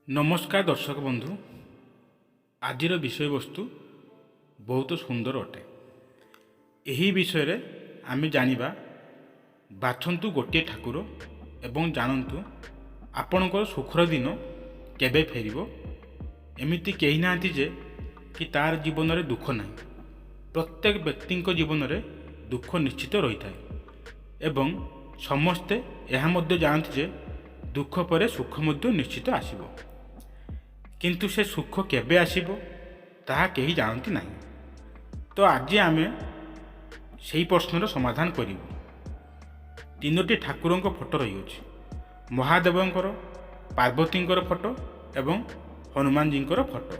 ନମସ୍କାର ଦର୍ଶକ ବନ୍ଧୁ, ଆଜିର ବିଷୟବସ୍ତୁ ବହୁତ ସୁନ୍ଦର ଅଟେ। ଏହି ବିଷୟରେ ଆମେ ଜାଣିବା, ବାଛନ୍ତୁ ଗୋଟିଏ ଠାକୁର ଏବଂ ଜାଣନ୍ତୁ ଆପଣଙ୍କର ସୁଖର ଦିନ କେବେ ଫେରିବ। ଏମିତି କେହି ନାହାନ୍ତି ଯେ କି ତାର ଜୀବନରେ ଦୁଃଖ ନାହିଁ। ପ୍ରତ୍ୟେକ ବ୍ୟକ୍ତିଙ୍କ ଜୀବନରେ ଦୁଃଖ ନିଶ୍ଚିତ ରହିଥାଏ ଏବଂ ସମସ୍ତେ ଏହା ମଧ୍ୟ ଜାଣନ୍ତି ଯେ ଦୁଃଖ ପରେ ସୁଖ ମଧ୍ୟ ନିଶ୍ଚିତ ଆସିବ, କିନ୍ତୁ ସେ ସୁଖ କେବେ ଆସିବ ତାହା କେହି ଜାଣନ୍ତି ନାହିଁ। ତ ଆଜି ଆମେ ସେହି ପ୍ରଶ୍ନର ସମାଧାନ କରିବୁ। ତିନୋଟି ଠାକୁରଙ୍କ ଫଟୋ ରହିଅଛି, ମହାଦେବଙ୍କର, ପାର୍ବତୀଙ୍କର ଫଟୋ ଏବଂ ହନୁମାନଜୀଙ୍କର ଫଟୋ।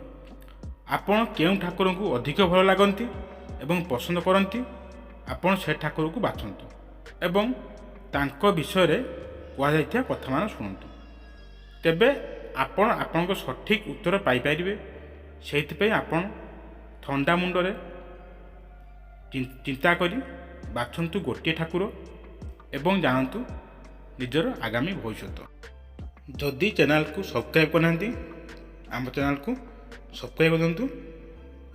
ଆପଣ କେଉଁ ଠାକୁରଙ୍କୁ ଅଧିକ ଭଲ ଲାଗନ୍ତି ଏବଂ ପସନ୍ଦ କରନ୍ତି, ଆପଣ ସେ ଠାକୁରକୁ ବାଛନ୍ତୁ ଏବଂ ତାଙ୍କ ବିଷୟରେ କୁହାଯାଇଥିବା କଥାମାନ ଶୁଣନ୍ତୁ। ତେବେ ଆପଣ ଆପଣଙ୍କ ସଠିକ୍ ଉତ୍ତର ପାଇପାରିବେ। ସେଇଥିପାଇଁ ଆପଣ ଥଣ୍ଡା ମୁଣ୍ଡରେ ଚିନ୍ତା କରି ବାଛନ୍ତୁ ଗୋଟିଏ ଠାକୁର ଏବଂ ଜାଣନ୍ତୁ ନିଜର ଆଗାମୀ ଭବିଷ୍ୟତ। ଯଦି ଚ୍ୟାନେଲକୁ ସବସ୍କ୍ରାଇବ୍ କରିନାହାନ୍ତି, ଆମ ଚ୍ୟାନେଲକୁ ସବସ୍କ୍ରାଇବ୍ କରିଦିଅନ୍ତୁ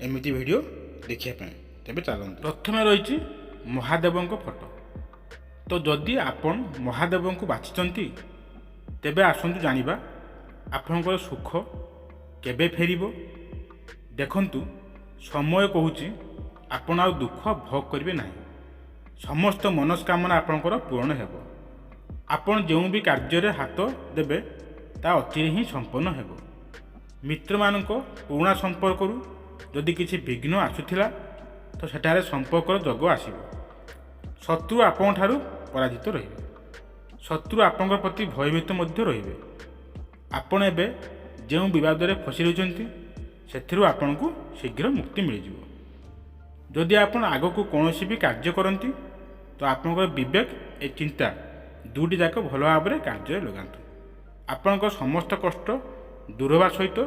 ଏମିତି ଭିଡ଼ିଓ ଦେଖିବା ପାଇଁ। ତେବେ ଚାଲନ୍ତୁ, ପ୍ରଥମେ ରହିଛି ମହାଦେବଙ୍କ ଫଟୋ। ତ ଯଦି ଆପଣ ମହାଦେବଙ୍କୁ ବାଛିଛନ୍ତି, ତେବେ ଆସନ୍ତୁ ଜାଣିବା ଆପଣଙ୍କର ସୁଖ କେବେ ଫେରିବ। ଦେଖନ୍ତୁ, ସମୟ କହୁଛି ଆପଣ ଆଉ ଦୁଃଖ ଭୋଗ କରିବେ ନାହିଁ। ସମସ୍ତ ମନସ୍କାମନା ଆପଣଙ୍କର ପୂରଣ ହେବ। ଆପଣ ଯେଉଁ ବି କାର୍ଯ୍ୟରେ ହାତ ଦେବେ, ତା ଅଚିରେ ହିଁ ସମ୍ପନ୍ନ ହେବ। ମିତ୍ରମାନଙ୍କ ପୁରୁଣା ସମ୍ପର୍କରୁ ଯଦି କିଛି ବିଘ୍ନ ଆସୁଥିଲା, ତ ସେଠାରେ ସମ୍ପର୍କର ଯୋଗ ଆସିବ। ଶତ୍ରୁ ଆପଣଙ୍କଠାରୁ ପରାଜିତ ରହିବେ। ଶତ୍ରୁ ଆପଣଙ୍କ ପ୍ରତି ଭୟଭୀତ ମଧ୍ୟ ରହିବେ। ଆପଣ ଏବେ ଯେଉଁ ବିବାଦରେ ଫସି ରହିଛନ୍ତି, ସେଥିରୁ ଆପଣଙ୍କୁ ଶୀଘ୍ର ମୁକ୍ତି ମିଳିଯିବ। ଯଦି ଆପଣ ଆଗକୁ କୌଣସି ବି କାର୍ଯ୍ୟ କରନ୍ତି, ତ ଆପଣଙ୍କର ବିବେକ ଏ ଚିନ୍ତା ଦୁଇଟି ଯାକ ଭଲ ଭାବରେ କାର୍ଯ୍ୟରେ ଲଗାନ୍ତୁ। ଆପଣଙ୍କ ସମସ୍ତ କଷ୍ଟ ଦୂର ହେବା ସହିତ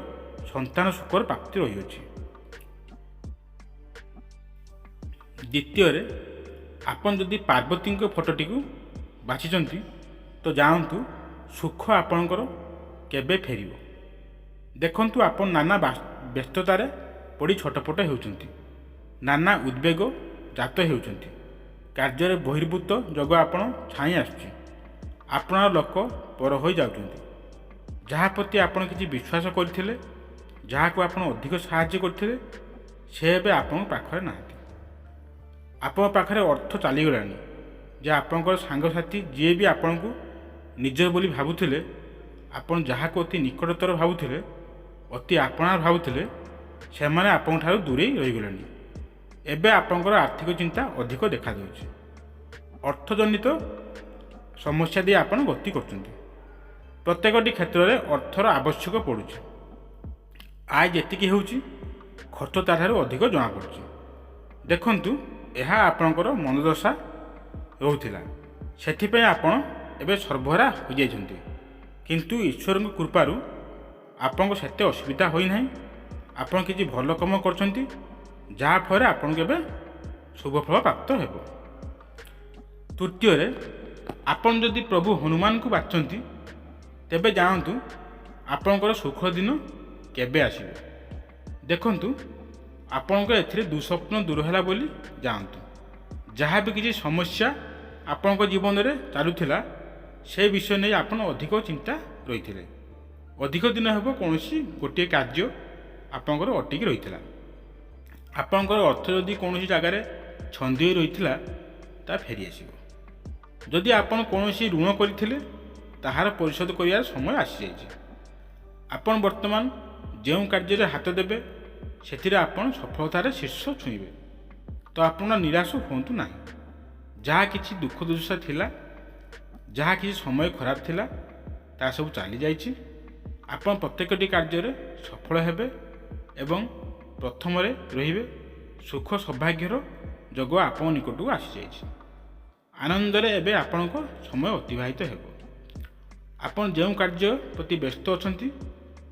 ସନ୍ତାନ ସୁଖର ପ୍ରାପ୍ତି ରହିଅଛି। ଦ୍ୱିତୀୟରେ, ଆପଣ ଯଦି ପାର୍ବତୀଙ୍କ ଫଟୋଟିକୁ ବାଛିଛନ୍ତି, ତ ଜାଣନ୍ତୁ ସୁଖ ଆପଣଙ୍କର କେବେ ଫେରିବ। ଦେଖନ୍ତୁ, ଆପଣ ନାନା ବ୍ୟସ୍ତତାରେ ପଡ଼ି ଛଟପଟ ହେଉଛନ୍ତି, ନାନା ଉଦ୍ବେଗ ଜାତ ହେଉଛନ୍ତି। କାର୍ଯ୍ୟରେ ବହିର୍ଭୂତ ଯୋଗ ଆପଣ ଛାଇଁ ଆସୁଛି। ଆପଣାର ଲୋକ ପର ହୋଇଯାଉଛନ୍ତି। ଯାହା ପ୍ରତି ଆପଣ କିଛି ବିଶ୍ୱାସ କରିଥିଲେ, ଯାହାକୁ ଆପଣ ଅଧିକ ସାହାଯ୍ୟ କରିଥିଲେ, ସେ ଏବେ ଆପଣଙ୍କ ପାଖରେ ନାହାନ୍ତି। ଆପଣଙ୍କ ପାଖରେ ଅର୍ଥ ଚାଲିଗଲାଣି ଯେ ଆପଣଙ୍କର ସାଙ୍ଗସାଥି ଯିଏ ବି ଆପଣଙ୍କୁ ନିଜର ବୋଲି ଭାବୁଥିଲେ, ଆପଣ ଯାହାକୁ ଅତି ନିକଟତର ଭାବୁଥିଲେ, ଅତି ଆପଣାର ଭାବୁଥିଲେ, ସେମାନେ ଆପଣଙ୍କ ଠାରୁ ଦୂରେଇ ରହିଗଲେଣି। ଏବେ ଆପଣଙ୍କର ଆର୍ଥିକ ଚିନ୍ତା ଅଧିକ ଦେଖାଦେଉଛି। ଅର୍ଥଜନିତ ସମସ୍ୟା ଦେଇ ଆପଣ ଗତି କରୁଛନ୍ତି। ପ୍ରତ୍ୟେକଟି କ୍ଷେତ୍ରରେ ଅର୍ଥର ଆବଶ୍ୟକ ପଡ଼ୁଛି। ଆୟ ଯେତିକି ହେଉଛି, ଖର୍ଚ୍ଚ ତା'ଠାରୁ ଅଧିକ ଜଣାପଡ଼ୁଛି। ଦେଖନ୍ତୁ, ଏହା ଆପଣଙ୍କର ମନଦଶା ରହୁଥିଲା, ସେଥିପାଇଁ ଆପଣ ଏବେ ସର୍ବହରା ହୋଇଯାଇଛନ୍ତି। କିନ୍ତୁ ଈଶ୍ୱରଙ୍କ କୃପାରୁ ଆପଣଙ୍କ ସେତେ ଅସୁବିଧା ହୋଇନାହିଁ। ଆପଣ କିଛି ଭଲ କାମ କରୁଛନ୍ତି, ଯାହାଫଳରେ ଆପଣଙ୍କୁ ଏବେ ଶୁଭଫଳ ପ୍ରାପ୍ତ ହେବ। ତୃତୀୟରେ, ଆପଣ ଯଦି ପ୍ରଭୁ ହନୁମାନଙ୍କୁ ବାଛନ୍ତି, ତେବେ ଜାଣନ୍ତୁ ଆପଣଙ୍କର ସୁଖ ଦିନ କେବେ ଆସିବ। ଦେଖନ୍ତୁ, ଆପଣଙ୍କ ଏଥିରେ ଦୁଃସ୍ୱପ୍ନ ଦୂର ହେଲା ବୋଲି ଜାଣନ୍ତୁ। ଯାହା ବି କିଛି ସମସ୍ୟା ଆପଣଙ୍କ ଜୀବନରେ ଚାଲୁଥିଲା, ସେ ବିଷୟ ନେଇ ଆପଣ ଅଧିକ ଚିନ୍ତା ରହିଥିଲେ। ଅଧିକ ଦିନ ହେବ କୌଣସି ଗୋଟିଏ କାର୍ଯ୍ୟ ଆପଣଙ୍କର ଅଟକି ରହିଥିଲା। ଆପଣଙ୍କର ଅର୍ଥ ଯଦି କୌଣସି ଜାଗାରେ ଛନ୍ଦି ହୋଇ ରହିଥିଲା, ତା ଫେରିଆସିବ। ଯଦି ଆପଣ କୌଣସି ଋଣ କରିଥିଲେ, ତାହାର ପରିଶୋଧ କରିବାର ସମୟ ଆସିଯାଇଛି। ଆପଣ ବର୍ତ୍ତମାନ ଯେଉଁ କାର୍ଯ୍ୟରେ ହାତ ଦେବେ, ସେଥିରେ ଆପଣ ସଫଳତାରେ ଶୀର୍ଷ ଛୁଇଁବେ। ତ ଆପଣ ନିରାଶ ହୁଅନ୍ତୁ ନାହିଁ। ଯାହା କିଛି ଦୁଃଖ ଦୁର୍ଦଶା ଥିଲା, ଯାହା କିଛି ସମୟ ଖରାପ ଥିଲା, ତା ସବୁ ଚାଲିଯାଇଛି। ଆପଣ ପ୍ରତ୍ୟେକଟି କାର୍ଯ୍ୟରେ ସଫଳ ହେବେ ଏବଂ ପ୍ରଥମରେ ରହିବେ। ସୁଖ ସୌଭାଗ୍ୟର ଯୋଗ ଆପଣଙ୍କ ନିକଟକୁ ଆସିଯାଇଛି। ଆନନ୍ଦରେ ଏବେ ଆପଣଙ୍କ ସମୟ ଅତିବାହିତ ହେବ। ଆପଣ ଯେଉଁ କାର୍ଯ୍ୟ ପ୍ରତି ବ୍ୟସ୍ତ ଅଛନ୍ତି,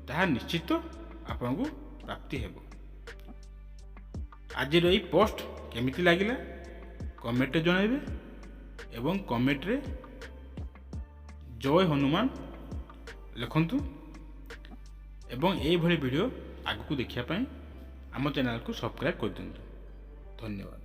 ତାହା ନିଶ୍ଚିତ ଆପଣଙ୍କୁ ପ୍ରାପ୍ତି ହେବ। ଆଜିର ଏଇ ପୋଷ୍ଟ କେମିତି ଲାଗିଲା, କମେଣ୍ଟରେ ଜଣାଇବେ ଏବଂ କମେଣ୍ଟରେ ଜୟ ହନୁମାନ ଲେଖନ୍ତୁ। ଏବଂ ଏଇଭଳି ଭିଡ଼ିଓ ଆଗକୁ ଦେଖିବା ପାଇଁ ଆମ ଚ୍ୟାନେଲକୁ ସବସ୍କ୍ରାଇବ୍ କରିଦିଅନ୍ତୁ। ଧନ୍ୟବାଦ।